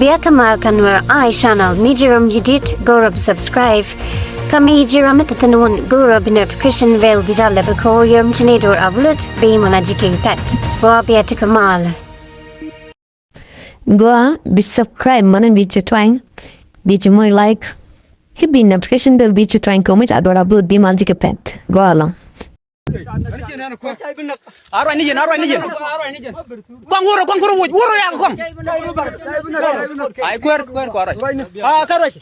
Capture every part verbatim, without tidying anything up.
Bia kä mal kä Nuer Eye Channel, mi ji̱ ram ji̱ dit, go̱o̱rä bi subscribe. Kä mi ji̱ ram mi te thi̱n wun, go̱o̱rä bi notification bell bi jal lɛ bi ko̱o̱r yom ci ni do̱r upload, bi mɔna ji̱ kɛ pɛt. Gua bia ti kä mal. Gua bi subscribe, mɔna bi ci twany, bi ci moc like. Ki bi notification bell bi ci twany kɛ mi ca do̱r upload bi mal ji̱ kɛ pɛt. Gua lɔ. A ruac ni yɛn, a ruac ni yɛn. Kɔŋ wurɔ, kɔŋ wurɔ wuc, wurɔ yak kɔŋ. Ay kuer, kuer kua ruac. A ka ruac.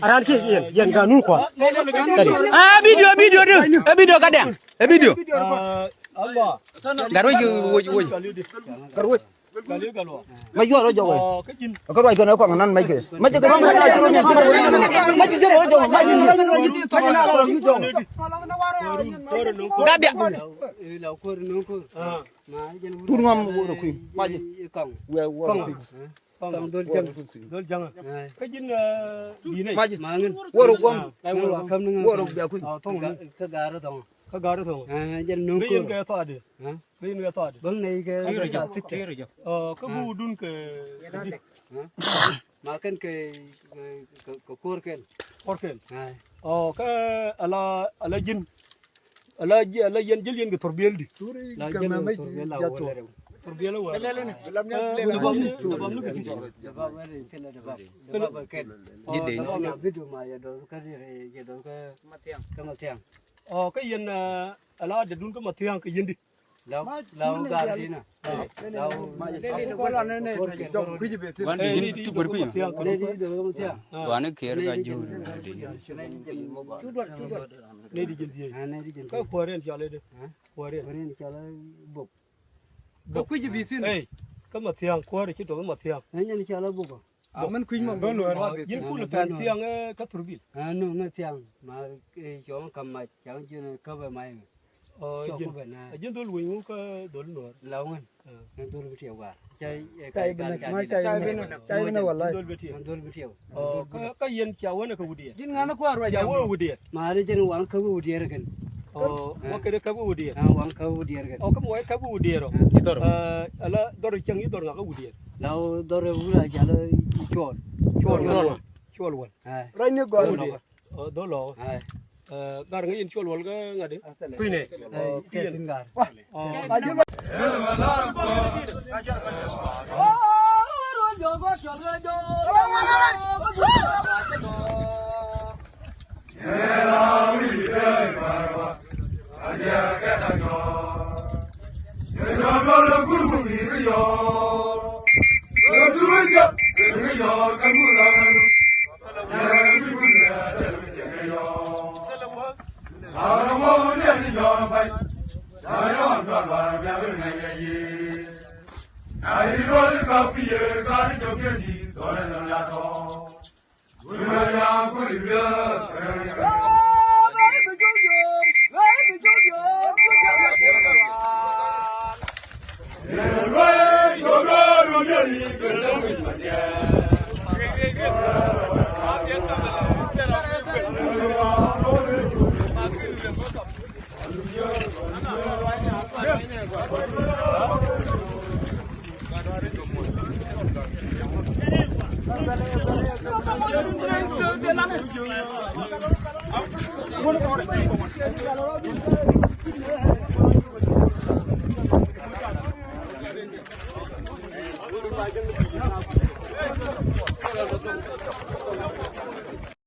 A ran ki yɛn, yɛn ka nun kua. A video, video di. A video ka dɛŋ. A video. Gat ruac, wuc, wuc. Ma yuɔr rɔ jɔk wɛ. Kä ruac kɛn ɛ kɔaŋ nan mɛc kɛ. Mɛc kɛ mɛc kɛ rɔ jɔk. Mɛc kɛ na rɔ jɔk. Gabia. Tut ŋɔm wurɔ kui̱. Mac. Wɛ wurɔ kui̱. Kɔŋ dhol jaŋ. Dhol jaŋ. Kä ji̱n di̱i̱n ɛ. Mac. Wurɔ guɔm. Wurɔ bia kui̱. Kä ga̱r thɔŋ. Kä ga̱r thɔŋ. Jɛn no̱o̱ŋ kɛ thɔɔdi. Kä in kɛ thɔɔdi. Bäŋ nɛy kɛ. Kä bu dun kɛ. Ma kɛn kɛ kɛ kuɔr kɛn. Kuɔr kɛn. Ɔ kä ala ala ji̱n. Ala ji̱ ala yɛn ji̱l yɛn kɛ thor biɛl di. La ji̱l kɛ thor biɛl la wä lɛ rɛw. Thor biɛl wä. Ɛ, dubam ni kɛ ji̱. Dubam wä lɛ kɛn dubam. Dubam kɛn. Ji̱ dee ni. Video ma yɛ dɔth kä yɛ dɔth kä. Kä ma thiaŋ. Ɔ kä yɛn ala dee dun kä ma thiaŋ kɛ yɛn di. Law, law gar dina. Law. Wan di jin ti bur kui̱. Wan di do thiaŋ. Wan kɛr ka jur. Ne di jin thiaŋ. Ka kuɔrɛn cɔl de. Kuɔrɛn. Kuɔrɛn cɔl bok. Ka kui̱ bi thin. Ey, ka ma thiaŋ kuɔrɛ ci to ma thiaŋ. Ne nyan cɔl bok. A mɛn kui̱ny mɔ. Ji̱n kulɛ pɛn thiaŋ kä thurbil. A nöŋ ŋä thiaŋ ma cɔŋ kam mac cɔŋ ji̱n kä bɛ mac. Ɔ ji̱n. A ji̱n dhol weny wu kä dhol nuɔr. La wen. Ɛ dhol bi tiɛw gar. Cay ɛ ka gal ca di. Cay bi na walay. Dhol bi tiɛw. Dhol bi tiɛw. Ɔ kä kä yɛn ca wen kä wudiɛ. Ji̱n ŋan kuar wa ca wen wudiɛ. Ma ri ji̱n wan kä wudiɛ rɛ kɛn. Ɔ wa kɛ kä wudiɛ. A wan kä wudiɛ rɛ kɛn. Ɔ kä wa kä wudiɛ rɔ. Ala dhor cɛŋ i dhor ŋa kä wudiɛ. La dhor wula ca la cuɔl. Cuɔl wal. Cuɔl wal. Rani gɔl. Dhol lɔ. Gar ŋäc in cuɔl wal kä ŋa̱t i̱. Kui̱nɛ. Kui̱n gar.